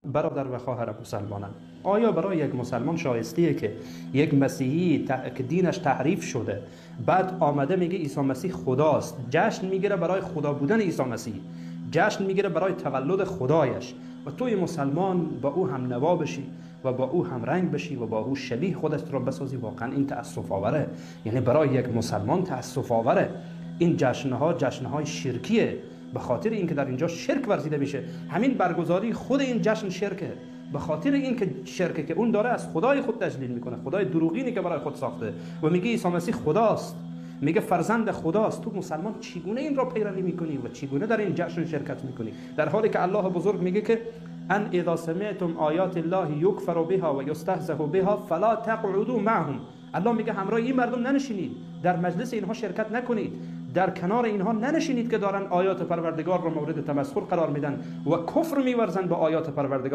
Бародар ва хоҳар мусулмонон, оё барои як мусулмон шоистае ки як масеҳӣ ки динаш таҳриф шуда, баъд омада мегӯяд Исо Масеҳ Худост, ҷашн мегирад барои Худо будани Исо Масеҳ, ҷашн мегирад барои таваллуди Худояш, ва туи мусулмон бо ӯ ҳамнаво бишӣ ва бо ӯ ҳамранг бишӣ ва бо ӯ шабеҳи худатро бисозӣ, воқеан ин таассуфовар аст. Яъне барои як мусулмон таассуфовар аст. Ин ҷашнҳо ҷашнҳои ширкӣ аст, ба хотири инки дар инҷо ширк варзида мешавад. Ҳамин баргузории худи ин ҷашн ширк аст, ба хотири инки ширке ки он дорад аз Худои худ таҷлил мекунад, Худои дурӯғине ки барои худ сохта, ва мегӯяд Исо Масеҳ Худост, мегӯяд фарзанди Худост. Ту мусулмон чӣ гуна инро пайравӣ мекунӣ ва чӣ гуна дар ин ҷашн ширкат мекунӣ, дар ҳоле ки Аллоҳи бузург мегӯяд ки ан изо самиътум оёти Аллоҳи юкфару биҳо ва юстаҳзау биҳо фало тақъудӯ маъаҳум. Аллоҳ мегӯяд ҳамроҳи ин мардум нанишинед, дар маҷлиси инҳо ширкат накунед, дар канори инҳо нанишинед ки доранд оёти Парвардигорро мавриди тамасхур қарор медиҳанд ва куфр меварзанд ба оёти Парвардигор.